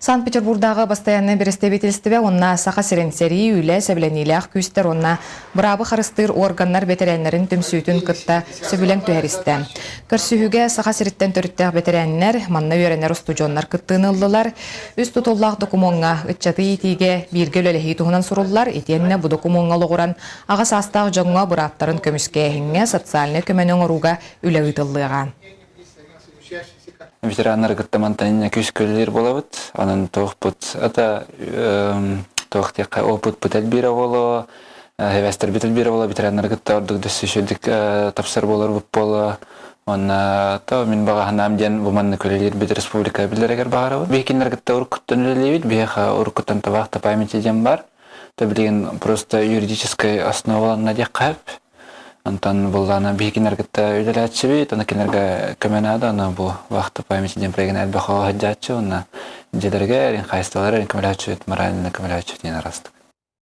Санкт-Петербурдааҕы бастайааннай бэрэстэбиитэлистибэ уонна Саха сирин сэрии, үлэ, сэбилэниилээх күүстэр уонна быраабы харыстыыр уорганнар бэтэрээннэрин түмсүүтүн кытта сөбүлэҥ түһэристэ. Көрсүһүүгэ Саха сириттэн төрүттээх бэтэрээннэр, манна үөрэнэр устудьуоннар кыттыыны ыллылар. Үс тутуллаах докумуоҥҥа ыччаты иитиигэ бииргэ үлэлэһии туһунан суруллар, итиэннэ бу докумуоҥҥа олоҕуран аҕа саастаах дьоҥҥо бырааптарын көмүскээһиҥҥэ социальнай көмөнү оҥорууга үлэ ыытыллыаҕа. Ветераннары кытта мантан инньэ күүскэ үлэлиир буолабыт. Онон туохпут это туох диэххэ опытпыт элбиирэ буолуо, эбэстэрбит элбиирэ буолуо, ветераннары кытта ордук дөссүшүдүк тапсар буоларбыт буолуо. Уонна то мин баҕаһынаам диэн бу маннык үлэлиирбит республика биллэригэр баҕарабыт. Биһи кинилэр кытта уруккуттан үлэлиибит, биһиэхэ уруккуттан табаах та памяти диэн бар. То билигин просто юридическай основаланна диэххэ сөп. Онтон буллаана биһи кинилэр кытта үлэлээччибит, аны кинилэргэ көмө наада, аны бу вахта памяти диэн проегын элбэх оҕо сылдьааччы уонна дьиэлэригэр, хаһаайыстыбаларыгар көмөлөһөөччүбүт, морально көмөлөһөөччүбүт диэн арастык.